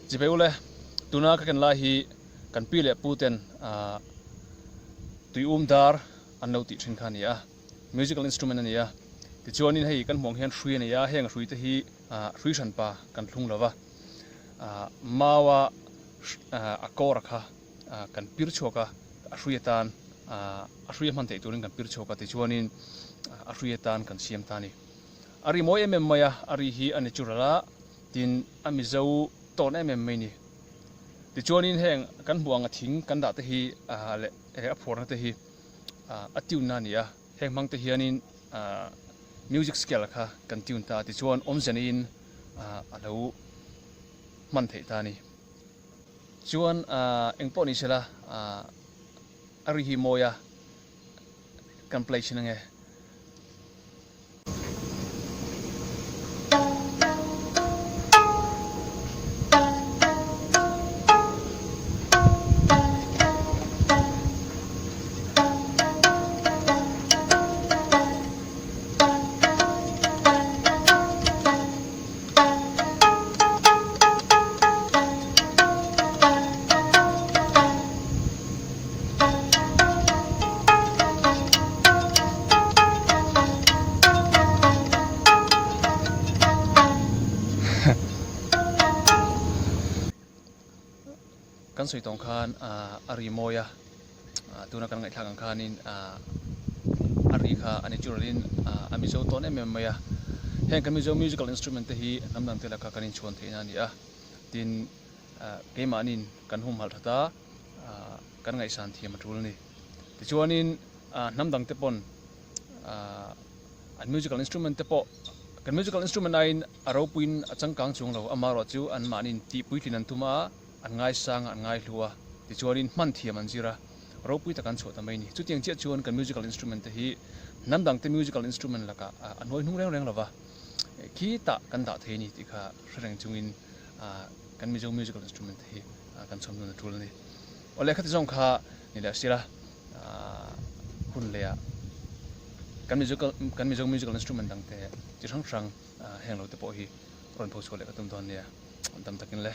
Chibai ule, tuna ka ken lai hi kan pi leh pu ten tuium dar an lo tih thin kha a ni a, musical instrument a ni a. Tichuanin hei kan hmuh ang hian hrui a nei a, heng hrui te hi hrui hranpa kan thlung lo va, maua a kawr kha kan pir chhuak a, a hrui atan a hrui a hman theih turin kan pir chhuak a, tichuanin a hrui atan kan siam ta a ni. A ri mawi em em mai a, a ri hi a natural a, tin a Mizo tawn em em mai a ni. Tichuanin heng kan hmuh ang a thing kan dah te hi leh a phuarna te hi a tune na a ni a, heng hmang te hianin music scale kha kan tune ta a, tichuan awmze neiin a lo hman theih ta a ni. Chuan engpawh ni sela a ri hi mawi a kan play thin ange. Kan sawi tawng khan a ri mawi a, tuna kan ngaihthlak ang khanin a ri kha a natural in a Mizo tawn em em mai a. Heng kan Mizo musical instrument te hi hnam dang te laka kan inchhuan theihna a ni a, tin keimahniin kan humhalh that a, kan ngaihsan thiam a tul a ni. Tichuanin hnam dang te pawn an musical instrument te pawh kan musical instrument aiin a ropuiin a changkang chuang lo, amaherawh chu anmahniin tih puitlin an tum a, an ngaisang a, an ngaihlu a, tichuanin hman thiam an zir a, ropui tak an chhuah ta mai a ni. Chutiang chiah chuan kan musical instrument te hi hnam dangte musical instrument lakah a hnuai hnung reng reng lo va, khitah kan dah thei a ni tih kha hre reng chungin kan Mizo musical instrument te hi kan chhawm dun a tul a ni. Aw lehkha ti zawng kha ni leh sila hun leh ah kan musical kan Mizo musical instrument dangte chi hrang hrang heng lo te pawh hi rawn pho chhuah leh ka tum dawn nia. Dam takin le.